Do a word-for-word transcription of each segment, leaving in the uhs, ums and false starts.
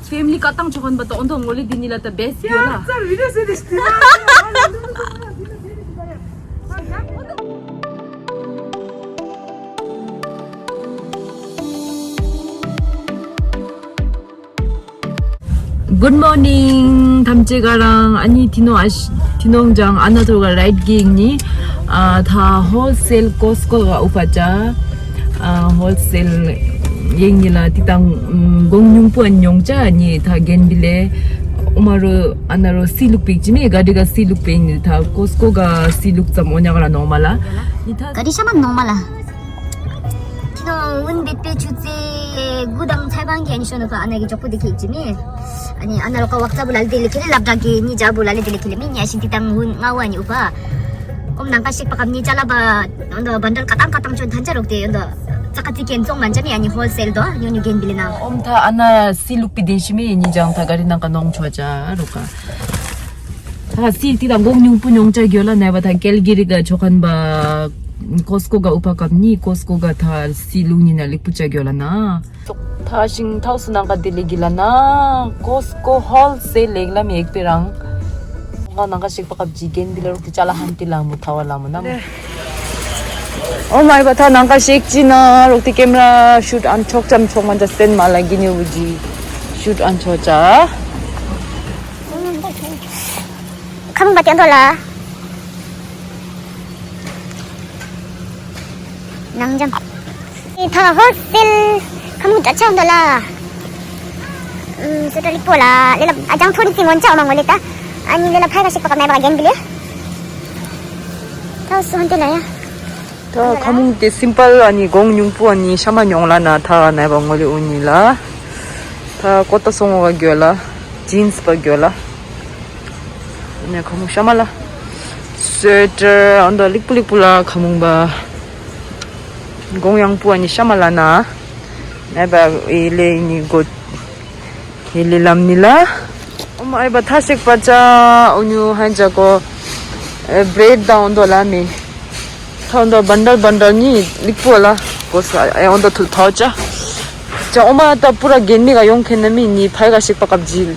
ཕེ་མི་ལི་ཀ་ཏང་ཆོ་ཁན་པ་ཏོ་འོན་ཏོ་ངོ་ལེ་དི་ནི་ལ་ཏ་བེས་ཡོད་ལ། Good morning ཐམས་ཅད་ཀ་རང་། ཨ་ནི་ཐི་ནོ་ཨ་ཤ་ཐི་ནོ་ཅང་ཨ་ན་ཐོ་ག་རའིཌ་གི་ནི་ཨ་ཐ་ཧོལ་སེལ་ཀོས་ཀོ་ག་ཨུ་ཕ་ཅ། ཨ་ཧོལ་སེལ་ཡིན་ནི་ལ་ཏི་དང་གོང་ཉུང་པོ་ཨ་ཉོང་ཅ་ནི་ཐ་གན་བི་ལེ་ཨོ་མ་རོ་ཨ་ན་རོ་སི་ལུག་པིག་ཅི་མེ་ག་དི་ག་སི་ལུག་པིག་ནི་ཐ་ཀོས་ཀོ་ག་སི་ལུག་ཙམ་ཨོ་ཉ་ག་ར་ནོག་མ་ལ་ནི་ཐ་ག་དི་ཤ་མ་ནོག་མ་ལ། ཁྱེད་རང་ཝུན་བེད་པའི་ཆུ་ཚོད་དགུ་དང་ཚེ་བང་གི་ཨ་ནི་ཤོ་ནོ་ཁ་ཨ་ན་གི་ཇོག་པོ་དེ་ཁེག་ཅི་མེ། ཨ་ནི་ཨ་ན་རོ་ཀ་ཝག་ཙ་བུ་ལ་ལི་དེ་ལི་ཁེ་ལེ་ལབ་དྲག་གི་ནི་ཇ་བུ་ལ་ལི་དེ་ལི་ཁེ་ལེ་མི་ཉ་ཤིན་ཏི་དང་ཝུན་ང་བ་ནི་ཨུ་པ། ཨོམ་ནང་ཀ་ཤིག་པ་ཀབ་ནི་ཅ་ལ་བ་ཨོན་དོ་བན་དལ་ཀ་ཏང་ཀ་ཏང་ཆོ་ཐན་ཅ་རོག་དེ་ཨོན་དོ་ཙ་ཀ་ཙི་ཀེན་ཙོང་མན་ཅ་མེ་ཨ་ནི་ཧོལ་སེལ་དོ་ཉོ་ཉོ་གེན་བི་ལི་ན། ཨོམ་ཐ་ཨ་ན་སི་ལུག་པི་དེན་ཤི་མེ་ཡིན་ནི་ཅང་ཐ་ག་རི་ནང་ཀ་ནོང་ཆོ་ཅ་རོག་ཀ། ད་སི་ཏི་དང་གོང་ཉུང་པོ་ཉོང་ཅ་གྱོ་ལ་ནས་པ་ད་ཀལ་གི་རི་ག་ཆོ་ཁན་པ་ཀོས་ཀོ་ག་ཨུ་པ་ཀབ་ནི་ཀོས་ཀོ་ག་ད་སི་ལུག་ཉི་ན་ལིག་པུ་ཅ་གྱོ་ལ་ན། ད་ཤིང་ཐའུ་སུ་ནང་ག་དི་ལི་གི་ལ་ན་ཀོས་ཀོ་ཧོལ་སེལ་ལེག་ལ་མེག་པེ་རང་། ང་ནང་ག་ཤིག་པ་ཀབ་ཅི་གེན་བི་ལ་རོག་ཏི་ཅ་ལ་ཧན་ཏི་ལ་མུ་ཐ་བ་ལ་མུ་ན་མུ། ཨོ་མའི་བ་ཐ་ནང་ཀ་ཤེག་ཅི་ན་རོག་ཏི་ཀེམ་ར་ཤུ་ཊ་ཨན་ཆོག་ཅམ་ཆོག་མན་ཇ་སྟན་མ་ལ་གི་ནི་བུ་ཇི་ཤུ་ཊ་ཨན་ཆོག་ཅ། ཁམ་བ་ཏེ་འདོ་ལ། ནང་ཇམ། ཐ་ཧོལ་སེལ་ཁམ་བ་ཆ་འདོ་ལ། ཨུམ་སོ་ཏྲ་ལི་པོ་ལ་ལེ་ལ་ཨ་ཅང་ཐོ་རི་ཙི་ངོན་ཅ་མ་ངོ་ལེ་ཏ། ཨ་ནི་ལེ་ལ་ཕའི་བ་ཤིག་པ་ཀ་ནའི་བ་གེན་བི་ལེ། ཐ་སོན་ཏེ་ལ་ཡ། ད་ཁ་མུང་དེ་སིམ་པལ་ཨ་ནི་གོང་ཉུང་པོ་ཨ་ནི་ཤ་མ་ཉོང་ལ་ན་ཐ་ནའི་བ་ངོ་ལེ་ཨུ་ནི་ལ། ད་ཀོ་ཏ་སོང་བ་གྱོ་ལ། ཇིན་སི་པ་གྱོ་ལ། ཨ་ནི་ཁ་མུང་ཤ་མ་ལ། སུ་ཝེ་ཊར་ཨ་འདོ་ལིག་པུ་ལིག་པུ་ལ་ཁ་མུང་བ། གོང་ཡང་པོ་ཨ་ནི་ཤ་མ་ལ་ན། ནའི་བ་ཨི་ལེ་ཨི་ནི་གོ། ཧེ་ལི་ལམ་ནི་ལ། ཨོ་མ་ཨའི་བ་ཐ་ཤེག་པ་ཅ་ཨོ་ཉུ་ཧན་ཅ་ཀོ། ཨེ་བྲེད་དང་ཨོ་འདོ་ལ་མི། ཐ་ཨོ་འདོ་བན་དལ་བན་དལ་ནི་ལིག་པོ་ལ་ཀོ་ས་ཨེ་ཨོ་འདོ་ཐུ་ཐོ་ཅ། ཅ་ཨོ་མ་ད་པུ་ར་གེན་མི་ག་ཡོང་ཁེན་ན་མི་ནི་ཕའི་ག་ཤེག་པ་ཀབ་ཇི།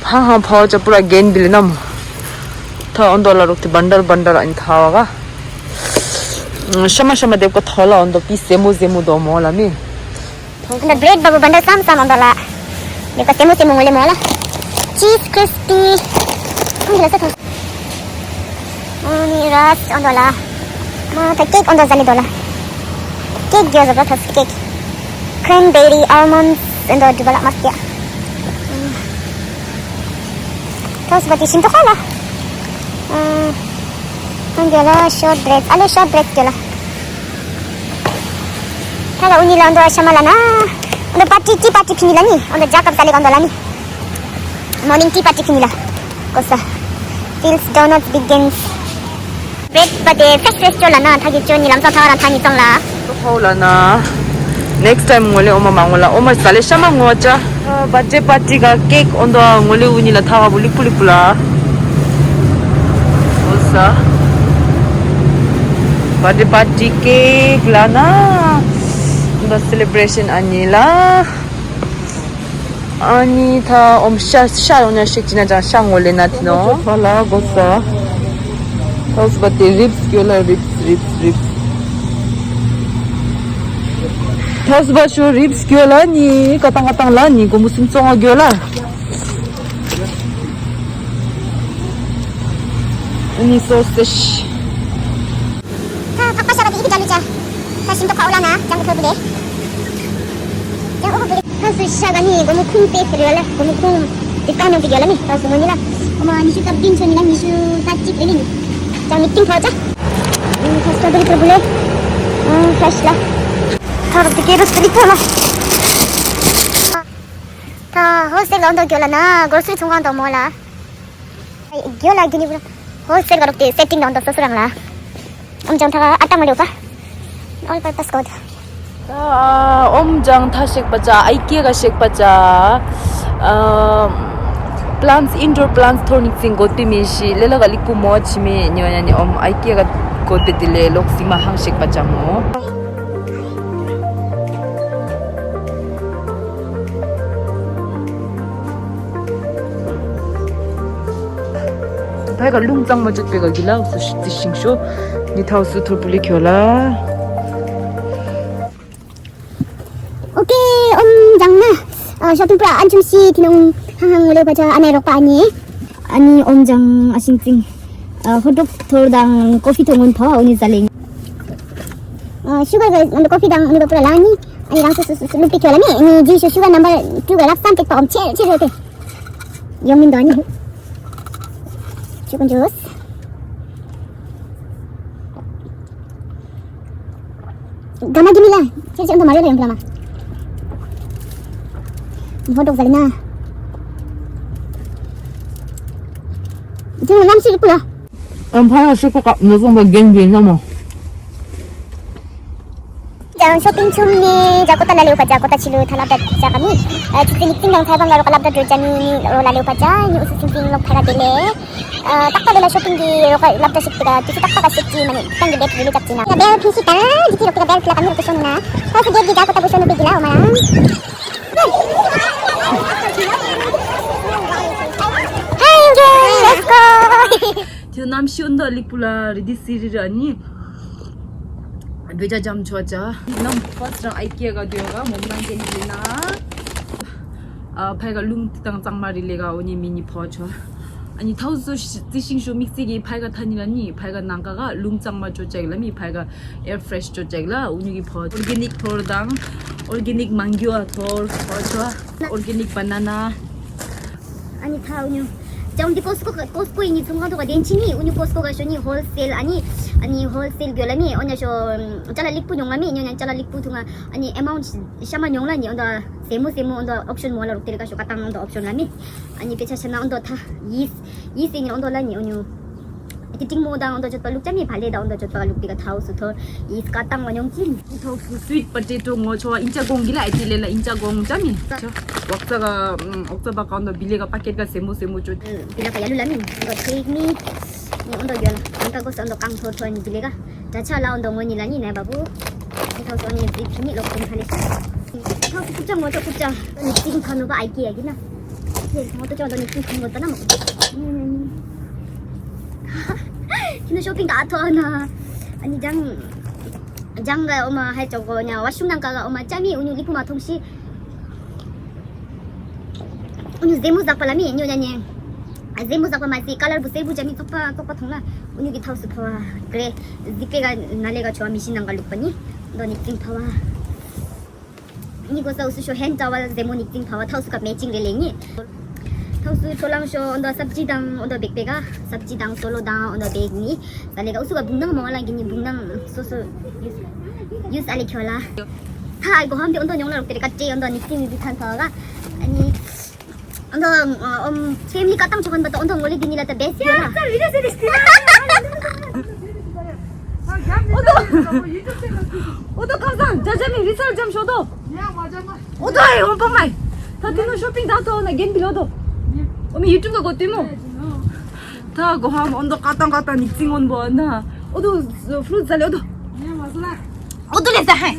ཧང་ཧང་ཕའོ་ཅ་པུ་ར་གེན་བི་ལི་ན་མོ། ཐ་ཨོ་འདོ་ལ་རོག་ཏི་བན་དལ་བན་དལ་ཨ་ནི་ཐ་བ་ག། ཤ་མ་ཤ་མ་དེབ་ཀ་ཐོ་ལ་ཨོ་འདོ་པི་སེ་མོ་སེ་མོ་དོ་མོ་ལ་མི། འདི་བྲེད་བ་བུ་བན་དལ་སམ་སམ་འོང་དོ་ལ། འདི་ཀ་སེ་མོ་སེ་མོ་ངོ་ལེ་མོ་ལ། ཅིས་ཀྲིས་པི། ཁོང་གི་ལ་ས་ཐོང་། ཨོ་ནི་ར་སི་འོང་དོ་ལ། མ་ཐ་ཀེག་འོང་དོ་ཟ་ལེ་དོ་ལ། ཀེག་གྱོ་ཟ་བ་ཐ་སི་ཀེག་ཁྲེན་བེ་རི་ཨལ་མོན་ཌི་འོང་དོ་སྒྲུབ་པ་ལ་མ་སྐྱ། ཐོས་པ་དེ་ཤིན་ཏུ་ཧ་ལ། ཨ་ཁོང་གི་ལ་ཤོར་ཊི་བྲེས་ཨ་ལེ་ཤོར་ཊི་བྲེས་གི་ལ། ཐ་ལ་ཨུ་ནི་ལ་འདོ་ཤ་མ་ལ་ན། འདོ་པར་ཊི་ཊི་པར་ཊི་ཕི་ནི་ལ་ནི་འདོ་ཇ་ཀབ་ས་ལེ་ག་འདོ་ལ་ནི། མོར་ནིང་ཊི་པར་ཊི་ཕི་ནི་ལ། ཀོ་ས། Feels donuts begins. བྲེད་པ་དེ་ཕེ་ཕེ་ཅོ་ལ་ན་ཐ་གི་ཅོ་ནི་ལམ་སང་ཐ་བ་རང་ཐ་ནི་ཙོང་ལ། ཏོ་ཕོ་ལ་ན། ནེགསི་ཊའིམ་ངོ་ལེ་ཨོ་མ་མ་ངོ་ལ་ཨོ་མ་ས་ལེ་ཤ་མ་ངོ་ཅ། བར་ཐི་ཌེ་པར་ཊི་ག་ཀེག་ཨོ་འདོ་ངོ་ལེ་ཨུ་ནི་ལ་ཐ་བ་བུ་ལིག་པུ་ལིག་པུ་ལ། ཨོ་ས། བར་ཐི་ཌེ་པར་ཊི་ཀེག་ལ་ན། འོ་འདོ་སེ་ལེ་བྲེ་ཤན་ཨ་ནི་ལ། ཨ་ནི་ཐ་ཨོམ་ཤ་ཤ་ཡོང་ཉ་ཤིག་ཅི་ན་ཅང་ཤ་ངོ་ལེ་ན་ཐི་ནོ། ཐ་ལ་གོ་ས། ཐ་སུ་བ་དེ་རིབས་སྐྱོ་ལ་རིབས་རིབས་རིབས། ཐ་སུ་བ་ཤོ་རིབས་སྐྱོ་ལ་ནི་ཀ་ཏང་ཀ་ཏང་ལ་ནི་གོ་མོ་སུམ་ཙོང་ང་སྐྱོ་ལ། ཨ་ནི་སོ་སེ་ཤི། ད་ཕག་པ་ཤ་ར་དེ་ཨི་ཀི་འདྲ་ལུ་ཅ། ད་ཤིན་ཏོ་ཁ་ཨོ་ལ་ན་ཅང་གི་ཐོ་བུ་ལེ། ཅང་ཨོ་བུ་ལེ། ད་སུ་ཤ་ག་ནི་གོ་མོ་ཁུང་པེ་ཟེར་ཡོད་ལ་གོ་མོ་ཁུང་དེ་ཀ་ནོ་གི་ཡོད་ལ་མི་ད་སུ་མོ་ནི་ལ། ཨོ་མ་ཉི་ཤུ་རྩ་བདུན་ཆོ་ནི་ལ་ཉི་ཤུ་རྩ་གཅིག་རེ་ནི་ནི། ཅང་མི་ཏིང་ཐོ་ཅ། ད་སུ་ཐོ་བུ་ལེ། ཨ་ཧྲ་ཤི་ལ། ད་རུ་དེ་ཀེ་རུ་སི་རི་ཐོ་ལ། ད་ཧོལ་སེལ་ལོ་འདོ་གྱོ་ལ་ན་གོར་སི་རི་ཚོང་ཁང་དང་མོ་ལ། གྱོད་ལ་གྱི་ནི་བུ་ཧོལ་སེལ་ག་རོག་ཏེ་སེ་ཊིང་དང་དོ་སོ་སོ་རང་ལ། ཨམ་ཅང་ཐ་ཨ་ཏ་མ་ལེ་བ། All purpose code. ཨོམ་ཅང་ཐ་ཤེག་པ་ཅ་ཨའི་ཀེ་ག་ཤེག་པ་ཅ། ཨ་པི་ལན་ཊི་ཨིན་ཌོར་པི་ལན་ཊི་ཐོར་ནིག་ཙིང་གོ་ཏི་མི་ཤི་ལེ་ལ་ག་ལིག་པུ་མོ་ཆི་མེ་ཉོ་ཡ་ནི་ཨོམ་ཨའི་ཀེ་ག་གོ་ཏི་ཏི་ལེ་ལོག་སི་མ་ཧང་ཤེག་པ་ཅ་མོ། ཕའི་ག་རླུང་གཙང་མ་བཅོས་པའི་ག་གི་ལ་སུ་ཤི་ཤིང་ཤོ། ནི་ཐའོ་སུ་ཐོར་པུ་ལི་ཁྱོ་ལ། ཨོ་ཀེ། ཨོམ་ཇང་ན། ཨ་ཤོ་ཏིང་པུ་ར་ཨན་ཆུམ་ཤི་ཐི་ནོང་ཧང་ཧང་ལེ་བ་ཅ་ཨ་ནེ་རོག་པ་ཨ་ནི། ཨ་ནི་ཨོམ་ཇང་ཨ་ཤིང་ཙིང་། ཨ་ཧོ་ཏོག་ཐོར་དང་ཀོ་ཕི་ཐོང་ངོན་ཐོ་ཨ་ཨོ་ནི་ཟ་ལེ། ཨ་ཤུ་གར་གི་ཨ་ནི་ཀོ་ཕི་དང་ཨ་ནི་བ་པུ་ར་ལ་ཨ་ནི། ཨ་ནི་རང་སུ་སུ་སུ་སུ་ལུག་ཏི་ཁྱོ་ལ་ནི་ཨ་ནི་ཇི་ཤོ་ཤུ་གར་ནམ་བར་ཊུ་ག་རབ་སམ་ཏེག་པ་ཨོམ་ཆེ་ཆེ་རེ་ཏེ། ཡོང་མིན་དོ་ཨ་ནི། ཆུ་ཀུན་ཇུས། ག་མ་གི་མི་ལ། ཁྱེད་ཅག་འདི་མ་རེད་ལ་ཡོང་གི་ལ་མ། ཧོ་ཏོག་ཟ་ལི་ན། དེ་ནི་གནམ་གཤིས་རིག་པ་ལ། ཨམ་ཕ་ཡ་ཤི་ཁོ་ཀ་ནུ་ཟུང་བ་རྒན་གྱི་ན་མོ། ཀྱང་ཤོ་པིང་ཆུམ་ནི་ཇ་ཀོ་ཏ་ལ་ལེའུ་ཕ་ཇ་ཀོ་ཏ་ཆི་ལུ་ཐ་ལབ་ད་ཇ་ཀ་མི། ཨ་ཆི་ཙི་ནི་ཙིང་ནང་ཚ་བང་ག་རོ་ཀ་ལབ་ད་འགྲོ་ཇ་ནི་ནི་རོ་ལ་ལེའུ་ཕ་ཇ་ནི་ཨུ་སུ་སིང་སིང་ལོག་ཕ་ག་དེ་ལེ། ཏག་ཏག་ལ་ཤོ་པིང་གི་རོགས་ལབ་ད་ཞིག་པ་དུས་ཏག་ཏག་ཞིག་ཅི་མ་ནི་ཏང་གི་བེད་རི་ལི་ཅག་ཅི་ན། ཡ་བེལ་ཕི་ཤི་ཏང་ཇི་ཅི་རོགས་ཀྱི་བེལ་ཕི་ལ་ཀ་མི་རོགས་ཏུ་ཤོ་ནི་ན། ཁོ་སི་གེ་གི་ཇ་ཀོ་ཏ་བུ་ཤོ་ནི་པི་གི་ལ་འོ་མ་ཡང་། Hey, let's go. དེ་གནམ་གཤིས་འདི་ལིག་པུ་ལ་རི་དི་སི་རི་ར་ནི། བེ་ཇ་ཇམ་ཆོ་ཅ། ནམ་ཕོ་སི་རང་ཨའི་ཀེ་ག་དུས་ག་མོ་མ་གན་གི་ན། ཨ་ཕའི་ག་རླུང་དང་གཙང་མ་རི་ལེ་ག་འོ་ནི་མི་ནི་ཕོ་ཆོ། ཨ་ནི་ཐའོ་སུ་ཤི་ཙི་ཤིང་ཤུ་དམིགས་བསལ་གྱི་ཕའི་ག་ཐ་ནི་ལ་ནི་ཕའི་ག་ནང་ག་ག་རླུང་གཙང་མ་ཅོ་ཅེག་ལ་མི་ཕའི་ག་ཨེར་ཕྲེཤ་ཅོ་ཅེག་ལ་འུ་ཉུ་གི་ཕོ་ཨོར་གེ་ནིག་ཐོར་དང་ཨོར་གེ་ནིག་མང་རྒྱུ་ཨ་ཐོར་ཕོ་ཆོ། ཨོར་གེ་ནིག་བ་ན་ན། ཨ་ནི་ཐ་འུ་ཉུ་ཅང་འདི་ཀོ་སི་ཀོ་ཀོ་སི་ཀོ་ཡི་ནི་ཚོང་ཁང་ཐོག་ག་དེན་ཆི་ནི་འུ་ཉུ་ཀོ་སི་ཀོ་ག་ཤོ་ནི་ཧོལ་སེལ་ཨ་ནི་ཨ་ནི་ཧོལ་སེལ་གྱོ་ལ་ནི་འོ་ཉ་ཤོ་ཅ་ལ་ལིག་པུ་ཉོང་ང་མི་ཉོ་ཉ་ཅ་ལ་ལིག་པུ་ཐུང་ང་ཨ་ནི་ཨེ་མའུན་ཤ་མ་ཉོང་ལ་ནི་འོ་ད་སེ་མོ་སེ་མོ་འོ་ད་ཨོབ་ཤོན་མོ་ལ་རུག་ཏེ་རི་ཀ་ཤོ་ཀ་ཏང་འོ་ད་ཨོབ་ཤོན་ལ་མི། ཨ་ནི་པེ་ཆ་ཆ་ན་འོ་ད་ཐ་ཡིས། ཡིས་ཨིན་ཨོན་དོ་ལ་ནི་ཨོ་ཉོ། ཨ་ཏི་ཏིང་མོ་དང་ཨོན་དོ་ཅོད་པ་ལུག་ཅ་མི་བ་ལེ་དང་ཨོན་དོ་ཅོད་པ་ལུག་ཏི་ག་ཐའོ་སུ་ཐོར་ཡིས་ཀ་ཏང་ཨོ་ཉོང་ཅིན། ཐའོ་སུ་སུའིཊ་པོ་ཏེ་ཏོ་ངོ་ཆོ་ཨིན་ཅ་གོང་གི་ལ་ཨ་ཏི་ལེ་ལ་ཨིན་ཅ་གོང་ཅ་མི། ཝག་ཙ་ག་ཝག་ཙ་བ་ག་ཨོན་དོ་བི་ལེ་ག་པ་ཀེཊ་ག་སེ་མོ་སེ་མོ་ཅོ། བི་ལ་ག་ཡ་ལུ་ལ་ནི་ཨོན་དོ་ཐེག་ནི། ནི་ཨོན་དོ་གྱོ་ལ་ཨོན་ཀ་གོ་སོ་ཨོན་དོ་ཀང་ཐོ་ཐོ་ནི་བི་ལེ་ག་ད་ཆ་ལ་ཨོན་དོ་ངོ་ནི་ལ་ནི་ནའི་བ་བུ། ཐའོ་སུ་ཨོ་ནི་ཟི་ཕི་ནི་ལོག་ཁུམ་ཁ་ལེ་ཤ། ཐའོ་སུ་ཀུབ་ཅ་ངོ་ཅོ་ཀུབ་ཅ། ནི་ཏིང་ཁ་ནོ་བ་ཨའི་ཀི་ཡ་གི་ན། ཡེ་ངོ་ཏོ་ཅོ་ཨོ་ནི་ཏིང་ཁ་ངོ་ཏ་ན་མོ། ཁྱི་ནོ་ཤོ་པིང་ག་ཐོ་ན། ཨ་ནི་ཇང་། ཇང་ག་ཨོ་མ་ཧའི་ཅོ་གོ་ཉ་བ་ཤུང་ནང་ག་ག་ཨོ་མ་ཅ་མི་འུ་ཉུ་ལི་ཕུ་མ་ཐོང་ཤི། འུ་ཉུ་ཟེ་མོ་ཟག་པ་ལ་མི་ཉོ་ཉ་ཉེ། ཨ་ཟེ་མོ་ཟག་པ་མ་སི་ཀ་ལར་བུ་སེར་བུ་ཅ་མི་ཙོག་པ་ཙོག་པ་ཐོང་ལ། འུ་ཉུ་གི་ཐའོ་སུ་ཕ་བ་གྲེ། ཟི་ཀེ་ག་ན་ལེ་ག་ཆོ་མི་ཤི་ནང་ག་ལུག་པ་ནི། འདོ་ནི་ཙིང་ཕ་བ། ནི་གོ་ས་འུ་སུ་ཤོ་ཧན་ཏ་ཝལ་ཟེ་མོ་ནི་ཙིང་ཕ་བ་ཐའོ་སུ་ག་མེ་ཅིང་རེ་ལེ་ནི། ཐའོ་སུ་ཆོ་ལང་ཤོ་འདོ་སབ་ཇི་དང་འདོ་བེག་པེ་ག་སབ་ཇི་དང་སོ་ལོ་དང་འདོ་བེག་ནི། ད་ལེ་ག་འུ་སུ་ག་བུང་ནང་མ་བ་ལ་གི་ནི་བུང་ནང་སོ་སོ་ཡུས་ཡུས་ཨ་ལེ་ཁྱོ་ལ། ཐ་ཨ་གོ་ཧམ་དེ་འོན་དོ་ཉོང་ལ་རོག་ཏེ་རེ་ཀ་ཏྲེ་འོན་དོ་ནིག་ཏིང་ཡུ་དུ་ཐན་ཐོ་ག་ཨ་ནི། འོན་དོ་ཨམ་ཕེ་མི་ལི་ཀ་ཏང་ཆོ་ཁན་པ་ཏོ་འོན་དོ་ངོ་ལི་དི་ནི་ལ་ཏ་བེ་སི་ཡོ་ལ། འོན་དོ་འོན་དོ་ཀ་ས་ཇ་ཇ་མི་རི་སར་ཇམ་ཤོ་དོ། འོན་དོ་ཨེ་འོན་པ་མ་ཐ་དེ་ནོ་ཤོ་པིང་ད་ཐོ་ན་གན་བི་ལོ་དོ། འོ་མི་ཡུ་ཊུབ་ལ་གོ་ཏེ་མོ། ཐ་གོ་ཧམ་འོན་དོ་ཀ་ཏང་ཀ་ཏང་ནིག་ཏིང་འོན་པོ་ན། འོ་དོ་ཕྲུ་ཛ་ལེ་འོ་དོ། འོ་དོ་ལེ་ས་ཧེ།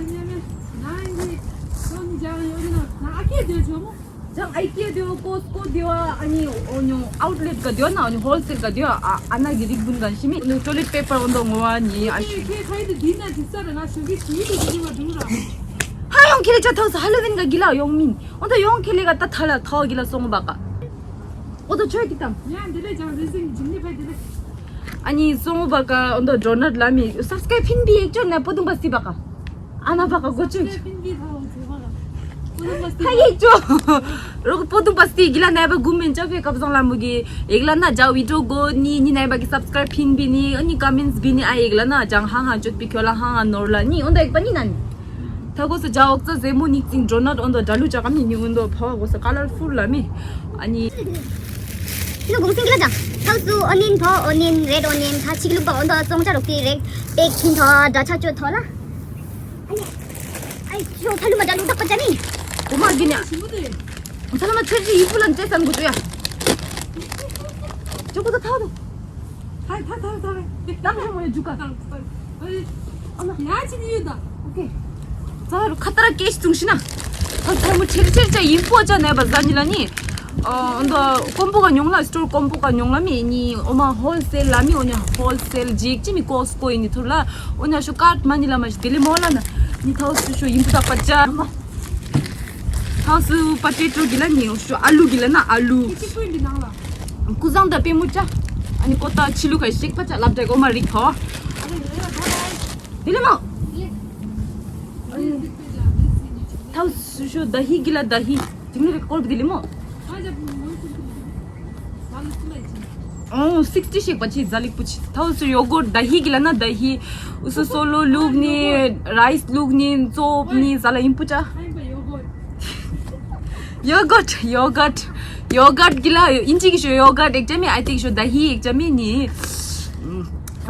ཅང་ཨའི་ཀེ་དེ་བ་ཀོ་སི་ཀོ་དེ་བ་ཨ་ནི་འོ་ཉོ་ཨའུཊ་ལེཊ་ག་དེ་བ་ན་འོ་ཉོ་ཧོལ་སེལ་ག་དེ་བ་ཨ་ཨ་ན་གི་རིགས་བུན་ག་ཤི་མི་ནུ་ཊོ་ལེཊ་པེ་པར་འོ་དོ་ངོ་བ་ནི་ཨ་ཤི། ཧ་ཡོང་ཁེ་ལེ་ཅ་ཐོ་ས་ཧ་ལོ་ཝིན་ག་གི་ལ་ཡོང་མིན། འོ་དོ་ཡོང་ཁེ་ལེ་ག་ཏ་ཐ་ལ་ཐོ་གི་ལ་སོང་བ་ག། འོ་དོ་ཆོས་ཀྱི་དང་། ཡང་འདི་ལས་ཀྱང་རེ་ཟིང་འཇིགས་ནི་ཕ་འདི་ལས། ཨ་ནི་སོང་བ་ག་འོ་དོ་ཌོ་ནཊ་ལ་མི་སབ་སི་ཀ་རའིབ་ཕིན་པི་ཡེག་ཅོ་ན་པོ་དུམ་པ་སི་བ་ག། ཨ་ན་བ་ག་གོ་ཆོས་ཀྱི། ཕིན་པི་ཐ་འོ་ཚེ་བ་ག། པོ་དུམ་པ་སི་ཧ་ཡེག་ཅོ། རོག་པོ་དུམ་པ་སི་གི་ལ་ནའི་བ་གུམ་མེན་ཅོ་ཕེ་ཀབ་ཟང་ལ་མུ་གི་ཡེག་ལ་ན་ཇ་བི་ཌིའོ་གོ་ནི་ནི་ནའི་བ་གི་སབ་སི་ཀ་རའིབ་ཕིན་པི་ནི་ཨ་ནི་ཀ་མེན་སི་བི་ནི་ཨ་ཡེག་ལ་ན་ཅང་ཧང་ཧང་ཅོ་པི་ཁྱོ་ལ་ཧང་ཧང་ནོར་ལ་ནི་འོ་དོ་ཡེག་པ་ནི་ན་ནི། ཐ་གོ་ས་ཇ་འོག་ཙ་ཟེ་མོ་ནིག་ཙིང་ཌོ་ནཊ་འོན་དོ་ཌ་ལུ་ཅ་ཀ་མི་ནི་འོན་དོ་ཕ་བ་གོ་ས་ཀ་ལར་ཕུལ་ལ་མི། ཨ་ནི། ཤི་ནོ་གུང་སིང་གི་ལ་ཅང་ཐའོ་སུ་ཨོ་ནིན་ཕོ་ཨོ་ནིན་རེཌ་ཨོ་ནིན་ཐ་ཆིག་ལུག་པ་འོན་དོ་ཙོང་ཅ་རོག་ཏི་རེག་པེག་ཁིན་ཐོ་ཌ་ཆ་ཅོ་ཐོ་ལ། ཨ་ནི། ཨའི་ཤོ་ཐ་ལུ་མ་ཌ་ལུ་ཏག་པ་ཅ་ནི། གོ་མ་གི་ནི། ཐ་ལུ་མ་ཆེར་ཅི་ཡི་ཕུ་ལ་ཅེ་སན་གུ་ཏུ་ཡ། ཅོ་གོ་ཏ་ཐ་དོ། ཐ་ཐ་ཐ་ཐ་རེ། ཏང་ཧ་མོ་ཡ་ཇུ་ཀ། ཨ་ལ། ཡ་ཅི་ནི་ཡོད་ད། ཨོ་ཀེ། ཙ་རུ་ཁ་ཏ་ར་ཀེ་ཤི་ཙུང་ཤི་ན། ཨ་ཚ་མོ་ཆེར་ཆེར་ཅ་ཡིན་པོ་ཅ་ནས་པ་ཟ་ཉི་ལ་ནི། ཨོ་འདི་ཀོམ་པོ་ག་ཉོང་ལ། སི་ཊོར་ཀོམ་པོ་ག་ཉོང་ལ་མི་ནི་ཨོ་མ་ཧོལ་སེལ་ལ་མི་ཨོ་ཉ་ཧོལ་སེལ་ཇིག་ཅི་མི་ཀོ་སི་ཀོ་ཡི་ནི་ཐུར་ལ་ཨོ་ཉ་ཤོ་ཀར་མ་ནི་ལ་མ་ཤི་དེ་ལི་མོ་ལ་ན་ནི་ཐའོ་སུ་ཤོ་ཡིན་པུ་ཏག་པ་ཅ་མ། ཐའོ་སུ་པ་ཏེ་ཏོ་གི་ལ་ནི་ཨོ་ཤོ་ཨ་ལུ་གི་ལ་ན་ཨ་ལུ། ཀུ་ཟང་ད་པེ་མུ་ཅ། ཨ་ནི་ཀོ་ཏ་ཆི་ལུ་ཁ་ཤིག་པ་ཅ་ལབ་ཏེ་ཀོ་མ་རིག་ཐོ། དེ་ལི་མོ། ཐའོ་སུ་ཤོ་ད་ཧི་གི་ལ་ད་ཧི། དེ་མི་རེ་ཀོར་བི་དེ་ལི་མོ། ཨོ་སིག་སི་ཊི་ཤེག་པ་ཆི་ཛ་ལིག་པུ་ཆི། ཐའོ་སུ་ཡོ་གོར་ད་ཧི་གི་ལ་ན་ད་ཧི། ཨུ་སུ་སོ་ལོ་ལུག་ནི་རའིས་ལུག་ནི་ཙོབ་ནི་ཟ་ལ་ཡིན་པུ་ཅ། ཡོ་གོར་ཡོ་གོར་ཡོ་གོར་གི་ལ་ཨིན་ཅི་གི་ཤོ་ཡོ་གོར་ཨེག་ཅ་མི་ཨའི་ཏི་གི་ཤོ་ད་ཧི་ཨེག་ཅ་མི་ནི།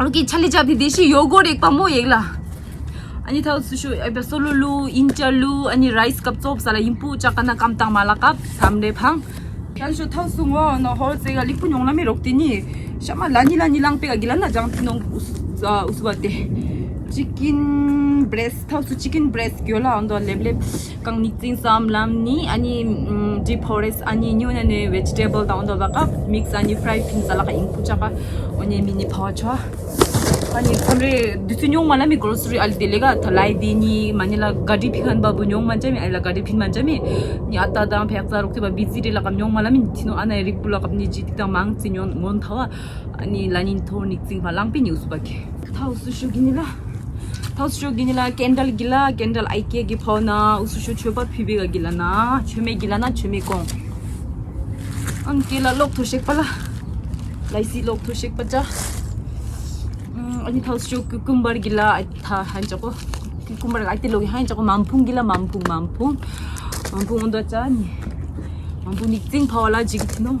རོ་ཀི་ཆ་ལི་ཅ་བི་དེ་ཤི་ཡོ་གོར་ཨེག་པ་མོ་ཨེག་ལ། ཨ་ནི་ཐའོ་སུ་ཤོ་ཨེ་བ་སོ་ལོ་ལུ་ཨིན་ཅ་ལུ་ཨ་ནི་རའིས་ཀབ་ཙོབ་ས་ལ་ཡིན་པུ་ཅ་ཀ་ན་ཀམ་ཏང་མ་ལ་ཀབ་སམ་རེ་ཕང་། ཁྱེད་ཤོ་ཐའོ་སུ་ངོ་ནོ་ཧོལ་སེ་ག་ལིག་པུ་ཉོང་ལ་མི་རོག་དེ་ནི་ཤ་མ་ལ་ནི་ལ་ནི་ལང་པེ་ག་གི་ལ་ན་ཇང་ཐི་ནོང་ཨུ་སུ་བ་དེ་ཅི་ཀིན་བྲེས་ཐའོ་སུ་ཅི་ཀིན་བྲེས་གྱོ་ལ་ཨོན་དོ་ལེབ་ལེབ་ཀང་ནིག་ཙིང་སམ་ལམ་ནི་ཨ་ནི་ཌིབ་ཧོ་རེས་ཨ་ནི་ཉོ་ན་ནི་བེ་ཇི་ཊེ་བལ་དང་ཨོན་དོ་བ་ཀ་མིག་སི་ཨ་ནི་ཕ་རའི་ཕིན་ས་ལ་ཀ་ཡིན་པུ་ཅ་ཀ་ཨོ་ནི་མི་ནི་ཕ་བ་ཆོ། ཨ་ནི་མཚམས་རེ་དུས་ཚོད་ཉུང་མ་ལ་མི་གོ་སི་རི་ཨལ་དེ་ལེ་ག་ཐ་ལའི་དེ་ནི་མ་ནི་ལ་ག་ཌི་ཕི་ཁན་པ་བུ་ཉུང་མ་ཅ་མི་ཨ་ལ་ག་ཌི་ཕིན་མ་ཅ་མི་ནི་ཨ་ཏ་དང་ཕེག་ཙ་རོག་ཏི་བ་བི་ཛི་རེ་ལ་ཀ་ཉུང་མ་ལ་མི་ཐི་ནོ་ཨ་ན་རིག་པུ་ལ་ཀ་ནི་ཇི་ཏི་དང་མང་ཙི་ཉོན་ངོན་ཐ་བ་ཨ་ནི་ལ་ནི་ཐོ་ནིག་ཙིང་བ་ལང་པི་ནི་ཨུ་སུ་བ་ཁེ་ཐ་ཨུ་སུ་ཤུ་གི་ནི་ལ་ཐ་ཨུ་སུ་ཤུ་གི་ནི་ལ་ཀེན་ཌལ་གི་ལ་ཀེན་ཌལ་ཨའི་ཀེ་གི་ཕོ་ན་ཨུ་སུ་ཤུ་ཆོས་པ་ཕི་བི་ག་གི་ལ་ན་ཆོས་མེ་གི་ལ་ན་ཆོས་མེ་ཀོང་ཨན་ཀེ་ལ་ལོག་ཐོ་ཤེག་པ་ལ་ལའི་སི་ལོག་ཐོ་ཤེག་པ་ཅ། ཨ་ནི་ཐའོ་སུ་ཤོ་ཀུ་ཀུམ་བར་གི་ལ་ཐ་ཧན་ཅོ་ཀོ། ཀུ་ཀུམ་བར་ཨ་ཏི་ལོ་གི་ཧན་ཅོ་ཀོ་མམ་ཕུང་གི་ལ་མམ་ཕུང་མམ་ཕུང་། མམ་ཕུང་འོན་དོ་ཅ་ནི། མམ་ཕུང་ནིག་ཙིང་ཕ་བ་ལ་ཇིག་ཐི་ནོ།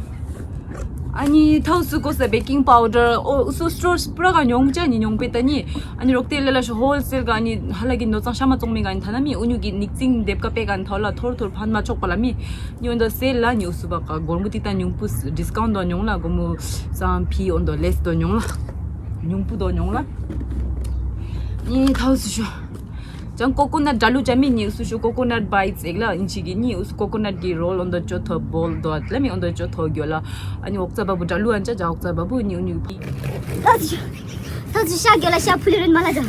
ཨ་ནི་ཐའོ་སུ་ཀོ་ས་བེ་ཀིང་པའོ་ཌར་ཨོ་ཨུ་སུ་སི་ཊོར་སི་པུ་ར་ག་ཉོང་ཅ་ནི་ཉོང་པེ་ཏ་ནི། ཨ་ནི་རོག་ཏེ་ལེ་ལ་ཤོ་ཧོལ་སེལ་ག་ཨ་ནི་ཧ་ལ་གི་ནོ་ཙང་ཤ་མ་ཙོང་མི་ག་ཨ་ནི་ཐ་ན་མི་ཨུ་ཉུ་གི་ནིག་ཙིང་དེབ་ཀ་པེ་ག་ཨ་ནི་ཐོ་ལ་ཐོར་ཐོར་ཕན་མ་ཆོག་པ་ལ་མི། ཉོན་དོ་སེལ་ལ་ཉོ་སུ་བ་ཀ་སྒོར་མོ་ཏི་ཏ་ཉུང་པུ་ཌིས་ཀའུན་དོ་ཉོང་ལ་སྒོར་མོ་སམ་ཕི་འོན་དོ་ལེས་དོ་ཉོང་ལ་ཉུང་པུ་དོ་ཉོང་ལ་ནི་ཐའོ་སུ་ཤོ་ཅང་ཀོ་ཀོ་ནཊ་འདྲ་ལུ་ཅ་མི་ཉི་སུ་ཤོ་ཀོ་ཀོ་ནཊ་བའི་ཙེག་ལ་ཨིན་ཆི་གི་ཉི་སུ་ཀོ་ཀོ་ནཊ་གི་རོལ་འོན་དོ་ཅོ་ཐོ་བོལ་དོ་ལ་མི་འོན་དོ་ཅོ་ཐོ་གྱོ་ལ་ཨ་ནི་འོག་ཙ་བ་བུ་འདྲ་ལུ་ཨན་ཅ་ཇ་འོག་ཙ་བ་བུ་ཉི་ཉི་པི། ཐ་ཚུ་ཤ་གྱོ་ལ་ཤ་ཕུ་ལི་རིན་མ་ལ་ཇ།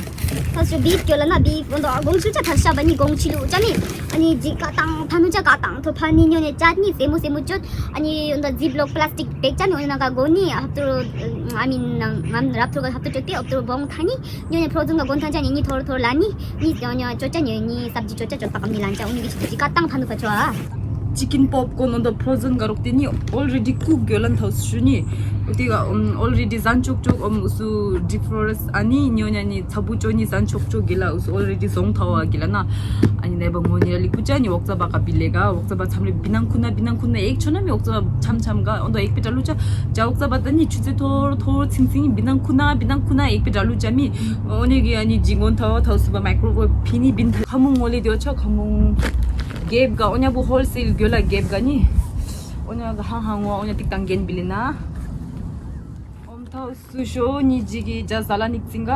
ཐ་ཚུ་བིབ་གྱོ་ལ་ན་བིབ་འོན་དོ་དགོང་ཆུ་ཆ་ཐ་ཤ་བ་ཉི་དགོང་ཆི་ལུ་ཅ་མི། ཨ་ནི་ཇི་ཀ་ཏང་ཕ་ནུ་ཅ་ཀ་ཏང་ཐོ་ཕ་ནི་ཉོ་ནེ་ཅ་ནི་སེ་མུ་སེ་མུ་ཅོ། ཨ་ནི་འོན་དོ་ཛིབ་ལོག་པ་ལ་སི་ཊིག་བེག་ཅ་ནི་འོན་ན་ཀ་གོ་ནི་ཧབ་ཏུ་ཨ་མིན་ངམ་རབ་ཐོ་ཀ་ཧབ་ཏུ་ཅོ་ཏེ་ཧབ་ཏུ་བོང་ཐ་ནི། ཉོ་ནེ་ཕྲོ་ཛོན་ག་གོན་ཐང་ཅ་ནི་ཉི་ཐོར་ཐོར་ལ་ནི། ཉི་ཉོ་ཉོ་ཅོ་ཅ་ཉོ་ཉི་སབ་ཇི་ཅོ་ཅ་ཅོ་ཏ་ཀམ་ནི་ལན་ཅ་ཨུ་ནི་གི་ཅི་ཅི་ཀ་ཏང་ཕ་ནུ་ཕ་ཆོ་ཨ། ཅི་ཀིན་པོབ་ཀོརན་འོན་དོ་ཕྲོ་ཛོན་ག་རོག་ཏེ་ནི་ཨོལ་རེ་ཌི་ཀུག་གྱོ་ལན་ཐའོ་སུ་ཤུ་ནི། ཨུ་ཏི་ག་ཨོལ་རེ་ཌི་ཟན་ཅོག་ཅོག་ཨོམ་ཨུ་སུ་ཌིབ་ཕྲོ་རེས་ཨ་ནི་ཉོ་ཉ་ནི་ཚ་བུ་ཅོ་ནི་ཟན་ཅོག་ཅོག་གི་ལ་ཨུ་སུ་ཨོལ་རེ་ཌི་ཟོང་ཐའོ་ཨ་གི་ལ་ན། ཨ་ནི་ནེ་བ་ངོ་ནི་ལ་ལིག་པུ་ཅ་ནི་འོག་ཙ་བ་ཀ་བི་ལེ་ག་འོག་ཙ་བ་ཚམ་རེ་བི་ནང་ཁུ་ན་བི་ནང་ཁུ་ན་ཨེག་ཆོ་ན་མི་འོག་ཙ་བ་ཆམ་ཆམ་ག་འོན་དོ་ཨེག་པེ་ཏྲ་ལུ་ཅ་ཅ་འོག་ཙ་བ་ད་ནི་ཆུ་ཚེ་ཐོར་ཐོར་ཚིང་ཚིང་བི་ནང་ཁུ་ན་བི་ནང་ཁུ་ན་ཨེག་པེ་ཏྲ་ལུ་ཅ་མི། ཨོ་ནི་གི་ཨ་ནི་ཇི་ངོ་ཐའོ་ཐའོ་སུ་བ་མའི་ཀྲོ་ཝེབ་ཕི་ནི་བིན་ཐ་ཁ་མུང་ངོ་ལེ་དེ་ཆ་ཁ་མུང་གེབ་ག་ཨོ་ཉ་བུ་ཧོལ་སེལ་གྱོ་ལ་གེབ་ག་ནི། ཨོ་ཉ་ག་ཧང་ཧང་ངོ་ཨོ་ཉ་ཏིག་ཏང་གེན་བི་ལེ་ན། ཨོམ་ཐའོ་སུ་ཤོ་ཉི་ཇི་གི་ཇ་ཟ་ལ་ནིག་ཙིང་ག་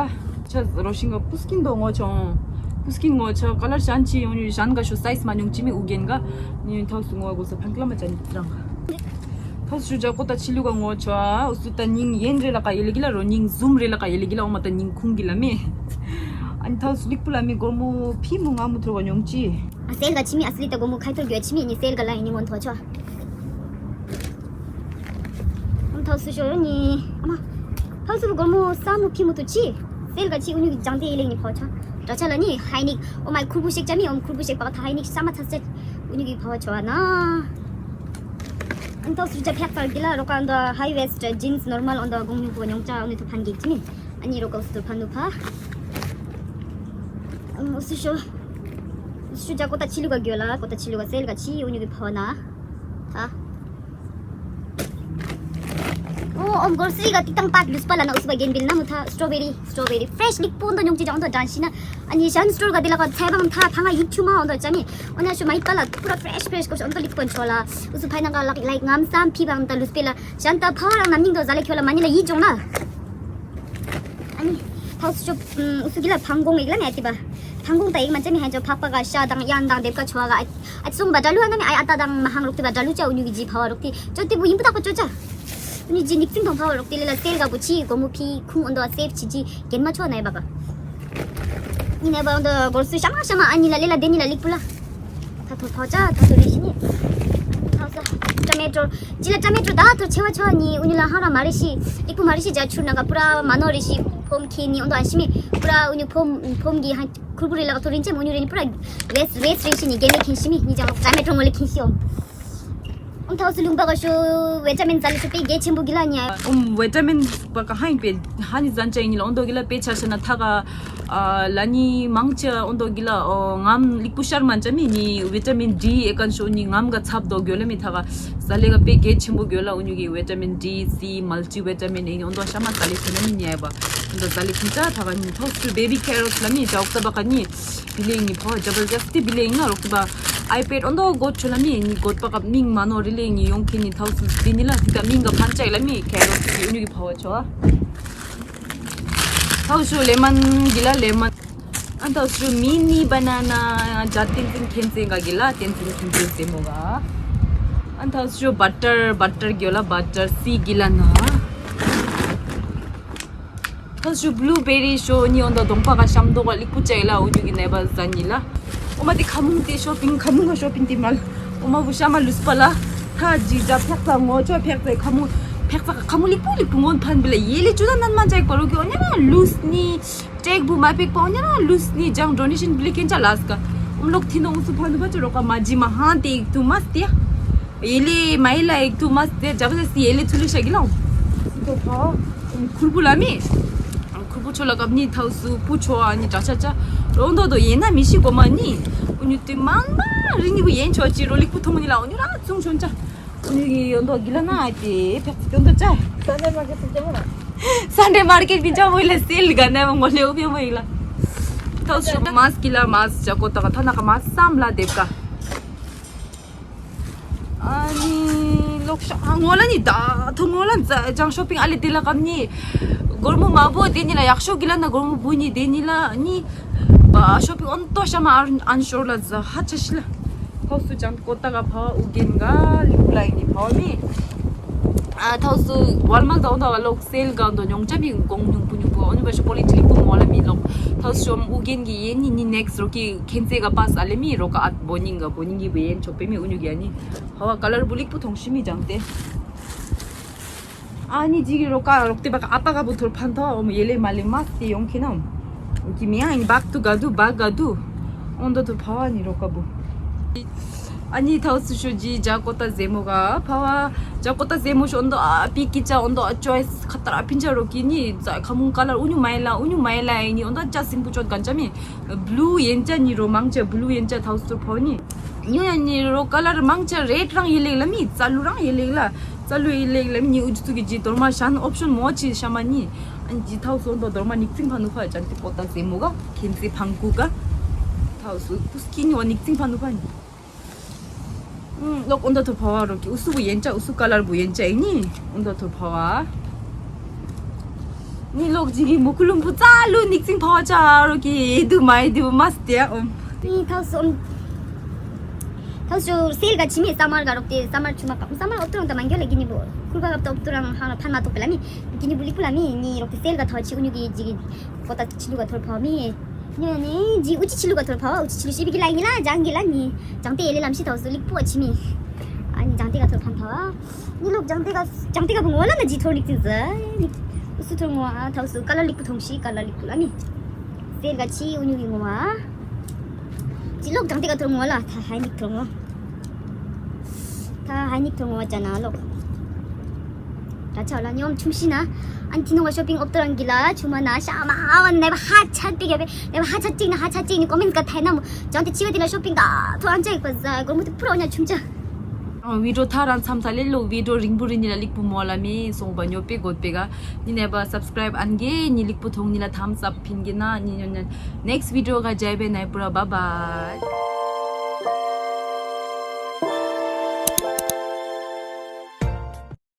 ཆ་རོ་ཤིང་ག་པུ་སྐིན་དོ་ངོ་ཆོང་། པུ་སྐིན་ངོ་ཆ་ཀ་ལར་ཤན་ཆི་ཡོང་ཉུ་ཤན་ག་ཤོ་སའིས་མ་ཉུང་ཅི་མི་ཨུ་གེན་ག་ཉི་ཐའོ་སུ་ངོ་གོ་ས་ཕན་ཀ་ལ་མ་ཅ་ནིག་ཙང་། ཐའོ་སུ་ཇ་ཀོ་ཏ་ཆི་ལུ་ག་ངོ་ཆོ་ཨ་ཨུ་སུ་ཏ་ཉིང་ཡེན་རེ་ལ་ཀ་ཡེ་ལེ་གི་ལ་རོ་ཉིང་ཟུམ་རེ་ལ་ཀ་ཡེ་ལེ་གི་ལ་ཨོ་མ་ཏ་ཉིང་ཁུང་གི་ལ་མེ། ཨ་ནི་ཐའོ་སུ་ལིག་པུ་ལ་མི་སྒོར་མོ་ཕི་མུ་ང་མུ་ཐོར་བ་ཉོང་ཅི། ཨ་སེལ་ག་ཆི་མི་ཨ་སི་ལི་ཏ་སྒོར་མོ་ཁའི་ཐོར་གྱོ་ཆི་མི་ཉི་སེལ་ག་ལ་ཡེ་ཉི་ངོ་ཐོ་ཆོ། ཨམ་ཐའོ་སུ་ཤོ་ཉི། ཨ་མ། ཐའོ་སུ་སྒོར་མོ་ས་མུ་ཕི་མུ་ཐུ་ཅི། སེལ་ག་ཆི་ཨུ་ཉུ་གི་ཇང་ཏེ་ཡེ་ལེ་ཉི་ཕོ་ཆ། དྲ་ཆ་ལ་ནི་ཧའི་ནིག་ཨོ་མའི་ཁུར་བུ་ཤེག་ཅ་མི་ཨོམ་ཁུར་བུ་ཤེག་པ་ཐ་ཧའི་ནིག་ས་མ་ཚ་ཚ། ཨུ་ཉུ་གི་ཕོ་ཆོ་ན། ཨམ་ཐའོ་སུ་ཇ་ཕྱག་ཚར་གི་ལ་རོ་ཀ་འདོ་ཧའི་ཝེསྟ་ཇིན་སི་ནོར་མལ་འོན་དོ་གོང་ཉུ་གོ་ཉོང་ཅ་ཨུ་ནི་ཐུ་ཕན་གི་ཅི་མི། ཨ་ནི་རོ་ཀ་སུ་ཐུ་ཕན་ནུ་ཕ། ཨམ་སུ་ཤོ། སུ་ཇ་ཀོ་ཏ་ཆི་ལུ་ག་གྱོ་ལ་ཀོ་ཏ་ཆི་ལུ་ག་སེལ་ག་ཆི་ཨུ་ཉུ་གི་ཕོ་ན། ཐ། ཨོ་ཨོམ་གོར་སི་རི་ག་ཏིག་ཏང་པག་ལུས་པ་ལ་ན་ཨུ་སི་བ་གེན་བིལ་ན་མུ་ཐ་སི་ཊོ་བེ་རི་སི་ཊོ་བེ་རི་ཕི་རེཤ་ལིག་པོ་འདོ་ཉོང་ཅི་ཅང་འདོ་དྲན་ཤི་ན། ཨ་ནི་ཤན་སི་ཊོར་ག་དེ་ལ་ག་ཚའི་བང་ཐ་ཐ་ང་ཡིག་ཆུ་མ་འོན་དོ་ཅ་མི། ཨོ་ན་ཤུ་མ་ཡིག་པ་ལ་པུ་ར་ཕི་རེཤ་ཕི་རེཤ་གོ་ཤོ་འདོ་ལིག་པོ་ཆོ་ལ། ཨུ་སི་ཕའི་ན་ག་ལ་ལའིག་ངམ་སམ་ཕི་བང་ད་ལུས་པེ་ལ་ཤན་ད་ཕ་རང་ནམ་ཉིང་དོ་ཟ་ལེ་ཁྱོ་ལ་མ་ནི་ལ་ཡིད་ཅོང་ན། ཨ་ནི་ཐའོ་སུ་ཤོ་ཨུ་སུ་གི་ལ་ཕང་གོང་ཡིག་ལ་ནས་ཏི་བ། ཐང་ཀུང་ད་ཡིག་མ་ཅ་མི་ཧན་ཅོ་ཕག་པ་ག་ཤ་དང་ཡན་དང་དེབ་ཀ་ཆོ་ག་ཨ་ཙུང་བ་ད་ལུ་ཨ་ན་མི་ཨ་ཨ་ཏ་དང་མ་ཧང་རོག་ཏི་བ་ད་ལུ་ཅ་འུ་ཉུ་གི་ཇི་ཕ་བ་རོག་ཏི་ཅོ་ཏི་བུ་ཡིན་པ་ད་ཁོ་ཅོ་ཅ། འུ་ཉུ་ཇི་ནིག་ཙིང་དང་ཕ་བ་རོག་ཏི་ལེ་ལ་སེལ་ག་བུ་ཆི་གོ་མུ་ཕི་ཁུང་འོན་དོ་སེབ་ཆི་ཇི་གེན་མ་ཆོ་ན་ཡ་བ་ག། ཨི་ན་ཡ་བ་འོན་དོ་གོར་སུ་ཤ་མ་ཤ་མ་ཨ་ནི་ལ་ལེ་ལ་དེ་ནི་ལ་ལིག་པུ་ལ། ད་ཐོ་ཐོ་ཅ་ད་ཐོ་རེ་ཤི་ནི། ཐ་ས་ཊ་མེ་ཊོ་ཇི་ལ་ཊ་མེ་ཊོ་ད་ཐོ་ཆེ་བ་ཆོ་ནི་འུ་ཉུ་ལ་ཧང་ར་མ་རེ་ཤི་ལིག་པུ་མ་རེ་ཤི་ཇ་ཆུར་ན་ག་པུ་ར་མ་ནོ་རེ་ཤི་ཕོམ་ཁེ་ནི་འོན་དོ་ཨ་ཤི་མི་པུ་ར་འུ་ཉུ་ཕོམ་ཕོམ་གི་ཧང་ཁུར་པུ་རེ་ལ་ག་ཐོ་རིན་ཅེ་མོ་ཉུ་རེ་ནི་པུ་ར་ཝེས་ཝེས་རེ་ཤི་ནི་གེ་མེ་ཁེན་ཤི་མི་ནི་ཅང་ཊ་མེ་ཊོ་ངོ་ལེ་ཁེན་ཤི་ཨོམ། ཨོམ་ཐའོ་སུ་ལུང་པ་ག་ཤོ་ཝེ་ཊ་མིན་ཛ་ལི་ཤོ་པེ་གེ་ཆེན་པོ་གི་ལ་ཉ། ཨོམ་ཝེ་ཊ་མིན་པ་ག་ཧ་ཡིན་པེ་ཧ་ནི་ཛན་ཅ་ཡིན་ལ་ཨོན་དོ་གི་ལ་པེ་ཆ་ཤ་ན་ཐ་ག་ཨ་ལ་ནི་མང་ཆ་ཨོན་དོ་གི་ལ་ཨོ་ངམ་ལིག་པུ་ཤར་མན་ཅ་མི་ནི་ཝེ་ཊ་མིན་ཌི་ཨེ་ཀན་ཤོ་ནི་ངམ་ག་ཚབ་དོ་གི་ལ་མི་ཐ་ག་ཛ་ལི་ག་པེ་གེ་ཆེན་པོ་གི་ལ་འུ་ཉུ་གི་ཝེ་ཊ་མིན་ཌི་སི་མལ་ཊི་ཝེ་ཊ་མིན་ཨེ་ནི་ཨོན་དོ་ཤ་མ་ཛ་ལི་ཁེ་ན་མི་ཉ་ཡ་བ་ཨོན་དོ་ཛ་ལི་ཁེན་ཅ་ཐ་ག་ནི་ཐའོ་སུ་བེ་བི་ཁེ་རོ་ཊི་ལ་མི་ཇའོ་ཀ་བ་ག་ནི། བི་ལེ་ནི་ཕོ་ཇ་བར་ཇ་སི་ཏི་བི་ལེ་ནི་རོགས་པ་ཨའི་པེ་ཌི་ཨོན་དོ་གོ་ཆོ་ལ་མི་ནི་གོ་པ་ཀ་མིང་མ་ནོ་རི་ལེ་ནི་ཡོང་ཁེ་ནི་ཐའོ་སུ་སི་ཏི་ནི་ལ་སི་ཏ་མིང་ག་ཕན་ཅ་ལ་མི་ཁེ་རོ་སི་ཏི་འུ་ཉུ་གི་ཕ་བ་ཆོ་ཨ། ཐའོ་སུ་ལེ་མན་གི་ལ་ལེ་མན། ཨ་ཐའོ་སུ་མི་ནི་བ་ན་ན་ཇ་ཏིན་ཏིན་ཁེན་ཙེ་ག་གི་ལ་ཏིན་ཏིན་ཁེན་ཙེ་ཟེ་མོ་ག། ཨ་ཐའོ་སུ་བ་ཊར་བ་ཊར་གི་ལ་བ་ཊར་སི་གི་ལ་ན། ཁ་ཤུ་བྷུ་ལུ་བེ་རི་ཤོ་ནི་འོན་ཏོ་གདོང་པ་ག་ཤམ་དོ་ག་ལིག་པུ་ཅའི་ལ་འུ་ཉུ་གི་ནེ་བ་ཟ་ནི་ལ། ཨོ་མ་དེ་ཁ་མུང་དེ་ཤོ་པིང་ཁ་མུང་ག་ཤོ་པིང་དེ་མ་ལ། ཨོ་མ་བུ་ཤ་མ་ལུས་པ་ལ། ཐ་ཇི་ཇ་ཕེག་ཙ་ངོ་ཅོ་ཕེག་ཙ་ཁ་མུང་ཕེག་ཙ་ཁ་མུང་ལིག་པུ་ལིག་པུ་ངོ་ཕན་བི་ལ་ཡེ་ལེ་ཅུ་ད་ནན་མ་ཅའི་པ་རུ་གི་ཨོ་ཉ་ལུས་ནི། ཀྲེག་བུ་མ་པེག་པ་ཨོ་ཉ་ལུས་ནི་ཇང་ཌོ་ནེ་ཤན་བི་ལེ་ཀེན་ཅ་ལ་སྐ། ཨོ་མ་ལོག་ཐི་ནོ་ཨུ་སུ་ཕ་ནུ་བ་ཅོ་རོ་ཀ་མ་ཇི་མ་ཧན་དེ་ཏུ་མ་སྟེ། ཡེ་ལེ་མ་ཡེ་ལ་ཡེག་ཏུ་མ་སྟེ་ཇ་བ་ཟེ་སི་ཡེ་ལེ་ཚུ་ལེ་ཤ་གི་ལ། སི་ཏོ་ཕ། ཁུར་པུ་ལ་མི། ཁུར་པུ་ཆོ་ལ་ཀབ་ནི་ཐའུ་སུ་པུ་ཆོ་ཨ་ནི་ཅ་ཆ་ཅ། རོ་འདོ་དོ་ཡེ་ན་མི་ཤི་གོ་མ་ནི། ཨུ་ཉུ་ཏི་མང་མ་རི་ནི་བུ་ཡེན་ཆོ་ཅི་རོ་ལིག་པུ་ཐོང་ནི་ལ་ཨུ་ཉུ་ར་ཚུང་ཆོན་ཅ། ཨུ་ཉུ་གི་ཡོན་དོ་གི་ལ་ན་ཨ་ཏི་ཕེག་ཚི་ཀྱོན་དོ་ཅ། སན་ཌེ་མར་ཀེ་ཊི་སུ་ཅ་མོ་ལ། སན་ཌེ་མར་ཀེ་ཊི་བི་ཅ་མོ་ལ་སེལ་ག་ནེ་མོ་ལེ་ཨུ་ཕེ་མོ་ཡི་ལ། ཐའུ་སུ་མཱས་ཀི་ལ་མཱས་ཅ་ཀོ་ཏ་ག་ཐ་ན་ཀ་མཱས་སམ་ལ་དེབ་ཀ། ཨ་ནི་ལོག་ཤ་ཨ་ངོ་ལ་ནི་ད་ཐུ་ངོ་ལ་ཛ་ཅང་ཤོ་པིང་ཨ་ལེ་དེ་ལ་ཀམ་ནི། སྒོར་མོ་མ་བོ་དེ་ནི་ལ་ཡག་ཤོ་གི་ལ་ན་སྒོར་མོ་བུ་ནི་དེ་ནི་ལ་ནི། ཤོ་པིང་ཨོན་ཏོ་ཤ་མ་ཨན་ཨན་ཤོར་ལ་ཛ་ཧ་ཆ་ཤི་ལ། ཐའུ་སུ་ཅང་ཀོ་ཏ་ག་ཕ་ཨུ་རྒྱན་ག་ལི་པུ་ལ་ཡི་ནི་ཕ་མི། ཨ་ཐའུ་སུ་ཝལ་མར་ད་ཨོན་ཏོ་ག་ལོག་སེལ་ག་འདོ་ཉོང་ཅ་མི་གོང་ཉུང་པུ་ཉུང་པུ་ཨོ་ནི་བ་ཤོ་པོ་ལི་ཅི་ལི་པུ་མོ་ལ་མི་ལོག། ཐའུ་སུ་ཨུ་རྒྱན་གི་ཡེ་ནི་ནི་ནེག་སི་རོ་ཀི་ཁེན་ཙེ་ག་པ་ས་ལེ་མི་རོ་ཀ་ཨ་བོ་ཉིང་ག་བོ་ཉིང་གི་བེ་ཡེན་ཆོ་པེ་མི་ཨུ་ཉུ་གི་ཨ་ནི། ཧ་བ་ཀ་ལར་བུ་ལིག་པུ་ཐོང་ཤི་མི་ཇང་ཏེ། ཨ་ནི་ཇི་གི་རོ་ཀ་རོག་ཏེ་བ་ཀ་ཨ་པ་ག་བུ་ཐོར་ཕན་ཐོ་ཨོམ་ཡེ་ལེ་མ་ལེ་མ་སྟེ་ཡོང་ཁེ་ན་ཨོམ། ཀི་མི་ཨ་ནི་བག་ཏུ་ག་དུ་བག་ག་དུ། ཨོན་དོ་ཐོར་ཕ་བ་ནི་རོ་ཀ་བུ། ཨ་ནི་ཐའུ་སུ་ཤོ་ཇི་ཇ་ཀོ་ཏ་ཟེ་མོ་ག་ཕ་བ། ཇ་ཀོ་ཏ་ཟེ་མོ་ཤོ་ཨོན་དོ་ཨ་པི་ཀི་ཅ་ཨོན་དོ་ཨ་ཅོ་ཨེ་སི་ཁ་ཏ་ར་ཨ་ཕིན་ཅ་རོ་ཀི་ནི་ཛ་ཁ་མུང་ཀ་ལར་ཨུ་ཉུ་མ་ཡེ་ལ་ཨུ་ཉུ་མ་ཡེ་ལ་ཨེ་ནི་ཨོན་དོ་ཨ་ཅ་སིམ་པུ་ཅོ་གན་ཅ་མི། བུ་ལུ་ཡན་ཆ་ནི་རོ་མང་ཆ་བུ་ལུ་ཡན་ཆ་ཐའུ་སུ་ཕོ་ནི། ཉོ་ཡ་ནི་རོ་ཀ་ལར་མང་ཆ་རེད་རང་ཡེ་ལེག་ལ་མི་རྩ་ལུ་རང་ཡེ་ལེག་ལ། རྩ་ལུ་ཡེ་ལེག་ལ་མི་ཉི་ཨུ་ཅུ་ཚུ་གི་ཇི་དོར་མ་ཤན་ཨོབ་ཤོན་མོ་ཆི་ཤ་མ་ནི། ཨན་ཇི་ཐའུ་སུ་འདོ་དོར་མ་ནིག་ཙིང་ཕ་ནུ་ཕ་ཅན་ཏི་ཀོ་ཏ་ཟེ་མོ་ག་ཁེན་ཙི་ཕང་ཀུ་ག། ཐའུ་སུ་ཀུ་སི་ཀི་ནི་བ་ནིག་ཙིང་ཕ་ནུ་ཕ་ནི། ཨུམ། ལོག་ཨོན་དོ་ཐོར་ཕ་བ་རོ་ཀི་ཨུ་སུ་བུ་ཡན་ཆ་ཨུ་སུ་ཀ་ལར་བུ་ཡན་ཆ་ཨི་ནི་ཨོན་དོ་ཐོར་ཕ་བ། ནི་ལོག་ཇི་གི་མུ་ཁུ་ལུམ་བུ་ཙ་ལུ་ནིག་ཙིང་ཕ་བ་ཅ་རོ་ཀི་ཨེ་དུ་མ་ཨེ་དུ་མ་སྟེ་ཨོམ། ནི་ཐའུ་སུ་ཨོམ། ཐའུ་སུ་སེལ་ག་ཆི་མི་ས་མར་ག་རོག་ཏེ་ས་མར་ཆུ་མ་ཀ་ས་མར་ཨོབ་ཏུ་རང་ད་མ་འགྱོ་ལ་གི་ནི་བུ་ཁུར་ག་ཨོབ་ཏུ་ཨོབ་ཏུ་རང་ཧང་ལ་ཕན་མ་ཐོག་པེ་ལ་མི་གི་ནི་བུ་ལིག་པུ་ལ་མི་ནི་རོག་ཏེ་སེལ་ག་ཐའུ་ཆི་ཨུ་ཉུ་གི་ཇི་གི་ཀོ་ཏ་ཆི་ལུ་ག་ཐོར་ཕ་བ་མི། ཉོ་ནི་ཇི་ཨུ་ཅི་ཆི་ལུ་ག་ཐོར་ཕ་བ་ཨུ་ཅི་ཆི་ལུ་ཤི་བི་གི་ལ་ཡིན་ལ་ཇང་གི་ལ་ནི་ཇང་ཏེ་ཡེ་ལེ་ལམ་ཤི་ཐའུ་སུ་ལིག་པོ་ཨ་ཆི་མི། ཨ་ནི་ཇང་ཏེ་ག་ཐོར་ཕམ་ཕ་བ། ནི་ལོག་ཇང་ཏེ་ག་ཇང་ཏེ་ག་བུ་ངོ་ལ་ན་ཇི་ཐོར་ནིག་ཙིང་ཟ་ནི། ཨུ་སུ་ཐོར་ངོ་ཨ་ཐའུ་སུ་ཀ་ལ་ལིག་པོ་ཐོང་ཤི་ཀ་ལ་ལིག་པོ་ལ་ནི། སེལ་ག་ཆི་ཨུ་ཉུ་གི་ངོ་ཨ། ཇི་ལོག་ཇང་ཏེ་ག་ཐོར་ངོ་ལ་ཐ་ཧའི་ནིག་ཐོར་ངོ། ད་ཧ་ནིག་ཐོ་ངོ་བ་ཅ་ན་ལོག་ད་ཆ་ལ་ཉོམ་ཆུང་ཤི་ན། ཨན་ཐི་ནོ་བ་ཤོ་པིང་ཨོབ་ཏོ་རང་གི་ལ་ཆུ་མ་ན་ཤ་མ་ཨ་བ་ནེ་བ་ཧ་ཆ་པི་ག་པེ་ནེ་བ་ཧ་ཆ་ཅིག་ན་ཧ་ཆ་ཅིག་ནི་ཀོ་མེན་ཀ་ཐའི་ན་མོ། ཅང་ཏེ་ཆི་བ་ཏི་ན་ཤོ་པིང་ག་ཐོ་ཨན་ཅ་ཡིག་པ་ཟ་གོར་མོ་ཏི་པུ་ར་ཉ་ཆུང་ཅ། བི་ཌིའོ་ཐ་རང་མཚམས་ཐ་ལེ་ལོ་བི་ཌིའོ་རིང་པོ་རིང་ནི་ལ་ལིག་པུ་མོ་ལ་མེ་སོང་བ་ཉོ་པེ་གོད་པེ་ག་ནི་ནེ་བ་སབ་སི་ཀ་རའིབ་ཨན་གེ་ནི་ལིག་པུ་ཐོང་ནི་ལ་ཐམ་སི་ཨབ་ཕིན་གེ་ན་ནི་ཉོ་ཉ་ནེག་སི་བི་ཌིའོ་ག་ཇའི་བེ་ནའི་པུ་ར་བ་བ།